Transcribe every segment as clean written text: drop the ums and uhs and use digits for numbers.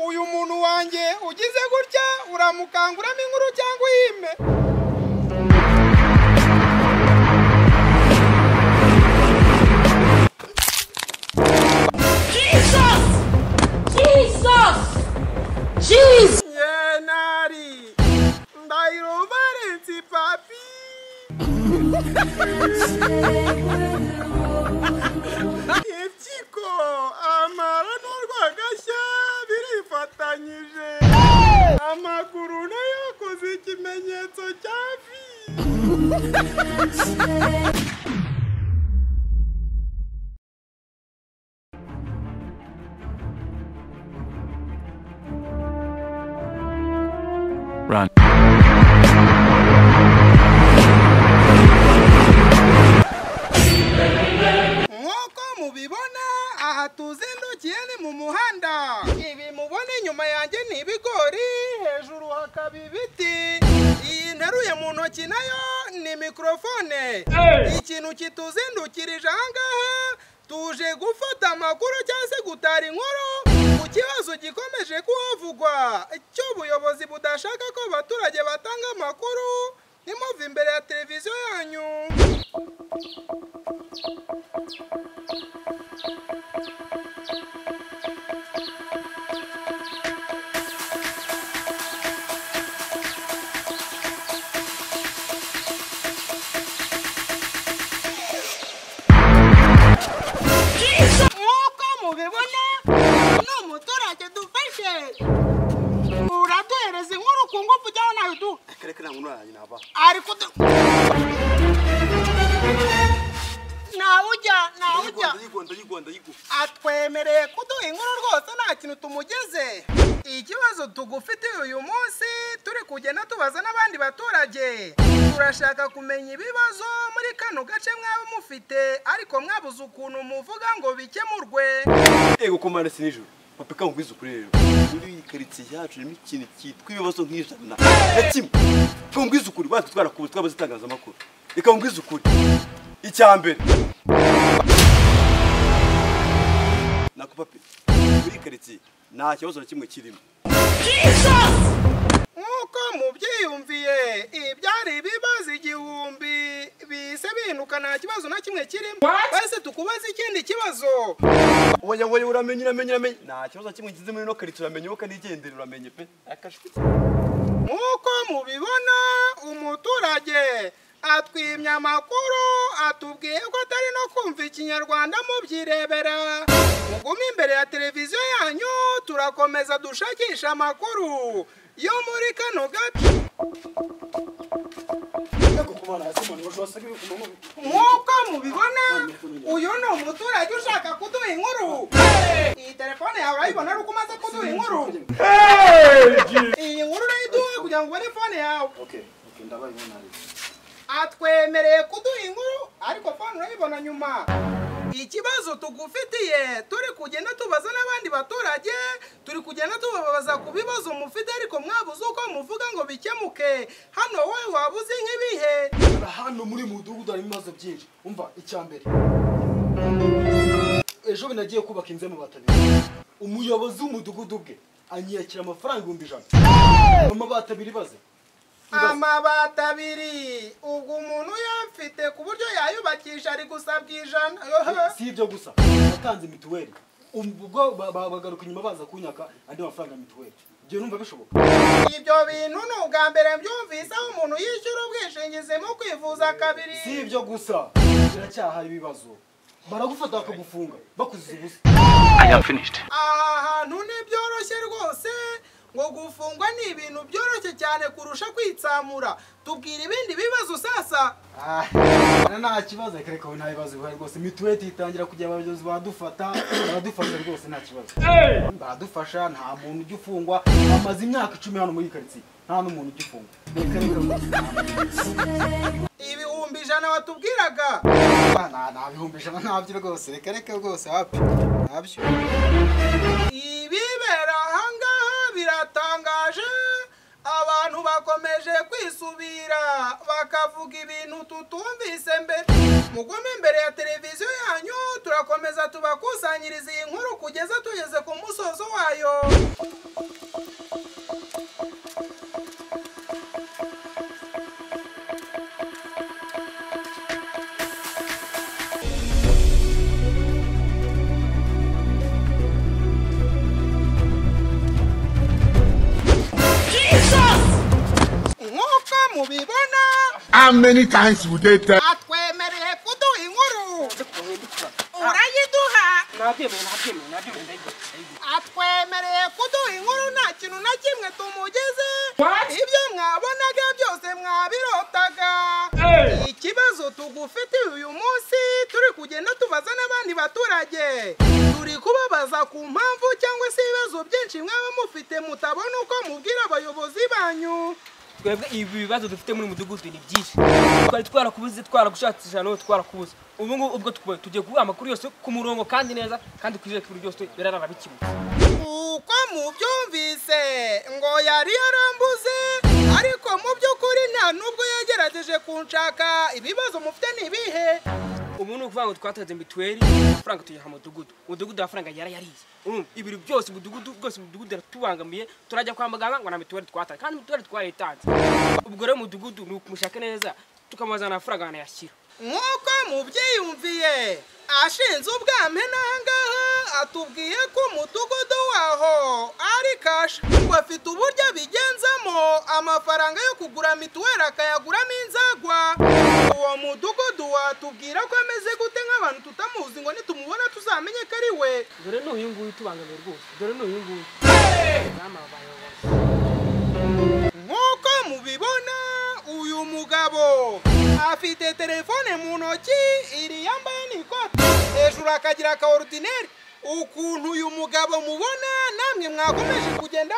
Uyu muntu wanjye ugize gutya uramukanguramo inkuru cyangwa uyime? Jesus! Jesus! Jesus! Yenari Ndahiro Valens Papi. Impyiko amara n'urwagashya birifatanyije, amaguru nayo akoze ikimenyetso cya V. Run. Nk'uko mubibona aha tuzindukiye ni mu muhanda. Ibi mubona inyuma yanjye ni ibigori, hejuru hakaba ibiti. Iyi nteruye mu ntoki nayo ni mikorofone. Ikintu kituzindukirije aha ngaha, tuje gufata amakuru cyangwa se gutara inkuru ku kibazo gikomeje kuhavugwa cy'ubuyobozi budashaka ko abaturage batanga amakuru. Nimuve imbere ya televiziyo yanyu. Nk'uko mubibona ni umuturage dufashe, uraduhereza inkuru ku ngufu cyangwa nawe du Reka nta nkuru yanjye naba. Ariko ntawujya ntawujya. Ndayigwa ndayigwa ndayigwa. Atwemereye kuduha inkuru rwose, nta kintu tumugeze. Ikibazo tugufitiye uyu munsi turi kugenda tubaza n'abandi baturage, turashaka kumenya ibibazo muri kano gace mwaba mufite ariko mwabuze ukuntu muvuga ngo bikemurwe. Ego komanda si nijoro. Papa kangwiza ukuri rero. Muri iyi karitsiye yacu harimo ikintu cyitwa ibibazo nk'ijana na kimwe. Kangwiza ukuri batwe twarakubuze twabaze itangazamakuru. Reka ngwize ukuri. Icya mbere. Nako papi, muri iyi karitsiye nta kibazo na kimwe kirimo. Jesus! Nk'uko mubyiyumviye, ibyari ibibazo igihumbi bise bihinduka, nta kibazo na kimwe kirimo. Basi tukubaze ikindi kibazo. Oya oya uramenye uramenye uramenye. Nta kibazo na kimwe ngize muri ino karitsiye, uramenye wowe kanigendera uramenye pe. Akashwi. Nk'uko mubibona umuturage atwimye amakuru, atubwiye ko atari no kumva ikinyarwanda mubyirebera. Mugume imbere ya televiziyo yanyu, turakomeza dushakisha amakuru yo muri kano gace. Nk'uko mubibona uyu ni umuturage ushaka kuduha inkuru. Iyi telefone yawe urayibona ari uko umaze kuduha inkuru. Iyi nkuru urayiduha kugira ngo ubone fone yawe. Atwemereye kuduha inkuru ariko fone urayibona nyuma. Ikibazo tugufitiye turi kugenda tubaza n'abandi baturage, turi kugenda tubabaza ku bibazo mufite ariko mwabuze uko muvuga ngo bikemuke. Hano wowe wabuze nk'ibihe? Hano muri mudugudu harimo ibibazo byinshi. Umva icya mbere, ejo binagiye kubaka inzu y'amabati abiri, umuyobozi w'umudugudu ubwe anyiyakira amafaranga 100,000. Amabati abiri baze. Amabati abiri, ubwo umuntu yamfite ku buryo yayubakisha ari gusabwa 100. Si ibyo gusa, natanze mituweli, ubwo bagaruka inyuma baza kunyaka andi mafaranga ya mituweli. Ibyo numva bishoboka? Ibyo bintu ni ubwa mbere mbyumvise aho umuntu yishyura ubwishingizi mu kwivuza kabiri. Si ibyo gusa, biracyahari ibibazo, baragufata bakagufunga bakuziza ubusa. I am finished. Aha hantu ntibyoroshye rwose, ngo gufungwa ni ibintu byoroshye cyane kurusha kwitsamura. Tubwira ibindi bibazo sasa. Nta kibazo, reka nta bibazo bihari rwose. Mituweli itangira kujya abayobozi badufata, baradufasha rwose nta kibazo. Baradufasha, nta muntu ujya ufungwa. Amaze imyaka 10 hano muri karitsiye, nta n'umuntu ujya ufungwa. Reka reka rwose. 100,000 watubwiraga? Nta 100,000 ntabyo rwose, reka reka rwose hapi ntabyo. Ibibera aha ngaha biratangaje, abantu bakomeje kwisubira bakavuga ibintu tutumvise mbere. Mugume imbere ya televiziyo yanyu, turakomeza tubakusanyiriza iyi nkuru kugeza tugeze ku musozo wayo. mubibona. How many times would they tell? Atwemereye kuduha inkuru. Urayiduha. Nabyemeye. Atwemereye kuduha inkuru nta kintu na kimwe tumugeze. Ibyo mwabonaga byose mwabirotaga. Ikibazo tugufitiye uyu munsi turi kugenda tubaza n'abandi baturage. Turi kubabaza ku mpamvu cyangwa se ibibazo byinshi mwaba mufite mutabona uko mubwira abayobozi banyu. Twebwe ibi bibazo dufite muri mudugudu ni byinshi. Twari twarakubuze, twaragushatse ijana, twarakubuze. Ubu ngubu ubwo tugiye kuguha amakuru yose ku murongo kandi neza, kandi twizeye ko ibintu byose birarara bikemutse. Uko mubyumvise ngo yari yarambuze, ariko mu by'ukuri nta nubwo yagerageje kunshaka. Ibibazo mufite ni ibihe? Ubu ni ukuvuga ngo twatanze mituweli, amafaranga tuyaha mudugudu. Umudugudu amafaranga yarayariye. Ibintu byose umudugudu rwose umudugudu aratubangamiye, turajya kwa muganga ngo na mituweli twatanze, kandi mituweli twarayitanze. Ubwo rero umudugudu ni ukumushaka neza, tukamuzana amafaranga anayashyira. Nk'uko mubyiyumviye, ashinze ubwame n'ahangaha atubwiye ko umudugudu waho ari kasha, ngo afite uburyo abigenzamo amafaranga yo kugura mituweli akayaguramo inzagwa. Uwo mudugudu watubwira ko ameze gute nk'abantu tutamuzi ngo nitumubona tuzamenye ko ari we? Dore n'uyu nguyu utubangamiye rwose, dore n'uyu nguyu. Nk'uko mubibona uyu mugabo afite telefone mu ntoki, iri yambaye n'ikoti, hejuru akagira ka ordinaire. Ukuntu uyu mugabo mubona namwe mwakomeje kugenda.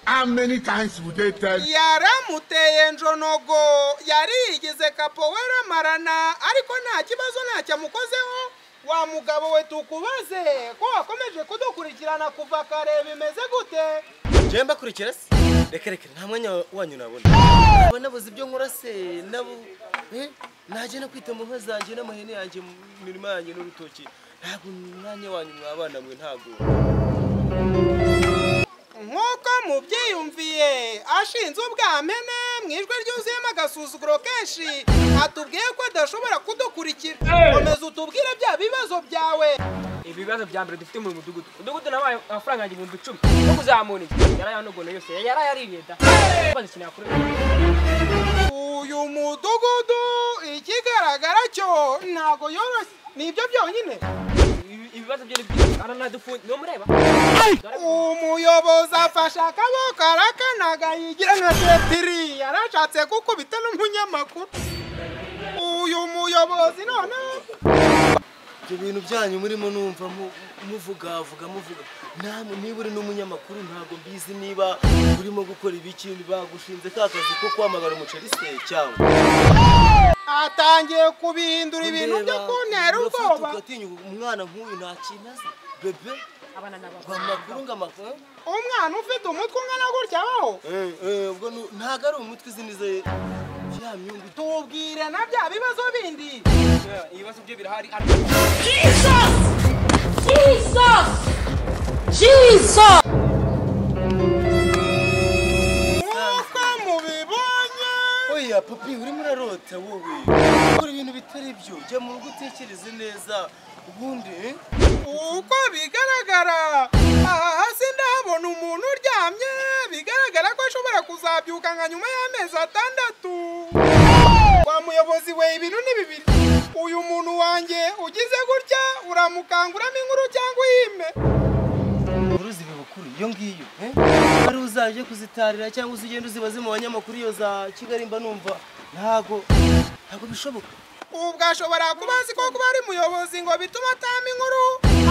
How many times would they tell? Yaramuteye njonogo, yari yigize kapowera marana, ariko nta kibazo ntacyo amukozeho. Wa mugabo we tukubaze ko wakomeje kudukurikirana kuva kare, bimeze gute? Njyewe mbakurikira se? Reka reka nta mwanya wanyu nabona. Nabuze ibyo nkora se, nabo najya no kwita mu nka zanjye n'amahene yanjye mu mirima yanjye n'urutoki. Ntabwo umwanya wanyu mwabana mwe ntabwo. Nk'uko mubyiyumviye, ashinze ubwamene mu ijwi ryuzuyemo agasuzuguro kenshi, atubwiye ko adashobora kudukurikira. Komeza utubwire bya bibazo byawe. Ibibazo bya mbere dufite muri mudugudu. Umudugudu nabaye amafaranga yanjye 10,000 yo kuzamura inzu. Yarayanogono yose, yarayariye da. Ibibazo ikintu yakora. Uyu mudugudu ikigaragara cyo ntago yoroshye, nibyo byonyine. Ibibazo byo ni byinshi, aranadufunze, niwo mureba. Umuyobozi afashe akaboko arakanaga yigira nka tetiri, yarashatse gukubita n'umunyamakuru. Uyu muyobozi noneho ibyo bintu byanyu murimo numva muvuga namwe niba uri n'umunyamakuru ntabwo mbizi niba urimo gukora ibiki, bagushinze ka kazi ko kwamagara umuceri se cyangwa atangiye kubihindura ibintu byo kuntera ubwoba. Umwana nk'uyu nta kintu azi bebe, amakuru ngo amakuru. Umwana ufite umutwe ungana gutya abaho? Ubwo ntabwo ari umutwe izinize ya myungu. Tubwire na bya bibazo bindi. Ibibazo byo birahari. Jesus! Jesus! Jesus! Nk'uko mubibonye. Oya papi, urimo urarota wowe. Ukora ibintu bitari byo, jya mu rugo utekereze neza ubundi. Uko bigaragara aha hasi ndahabona umuntu uryamye, bigaragara ko ashobora kuzabyuka nka nyuma y'amezi 6. Wa muyobozi we, ibintu ni bibiri. Uyu muntu wanjye ugize gutya uramukanguramo inkuru cyangwa uyime? Inkuru ziba bukuru iyo ngiyo, ari uzaje kuzitarira cyangwa uzigenda uzibaze mu banyamakuru iyo za Kigali mba numva ntago bishoboka. Ubwo ashobora kuba azi ko kuba ari muyobozi ngo bituma atama inkuru,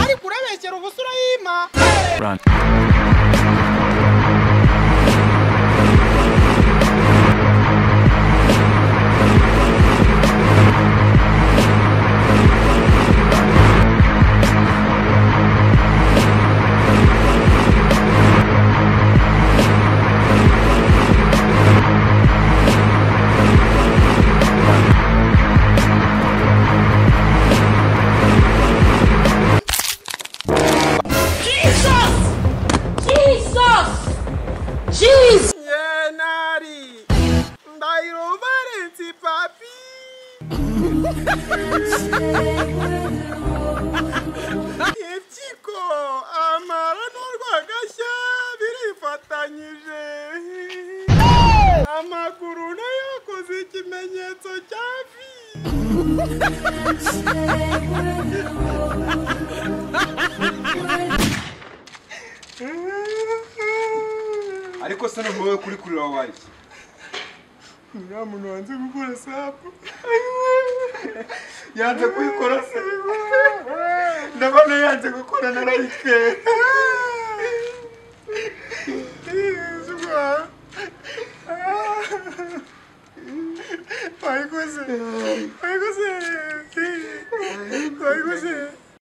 ariko urabeshyera ubusura yima. Run. Jesus! Yenari Ndahiro Valens Papi. Impyiko, amara n'urwagashya birifatanyije. Amaguru nayo Ariko se noneho wowe kuri kurira wabaye iki? Uriya muntu wanze gukora sapu. Yanze kuyikora se? Ndabona yanze gukora narayitwe. Wayikoze, wayikoze, wayikoze.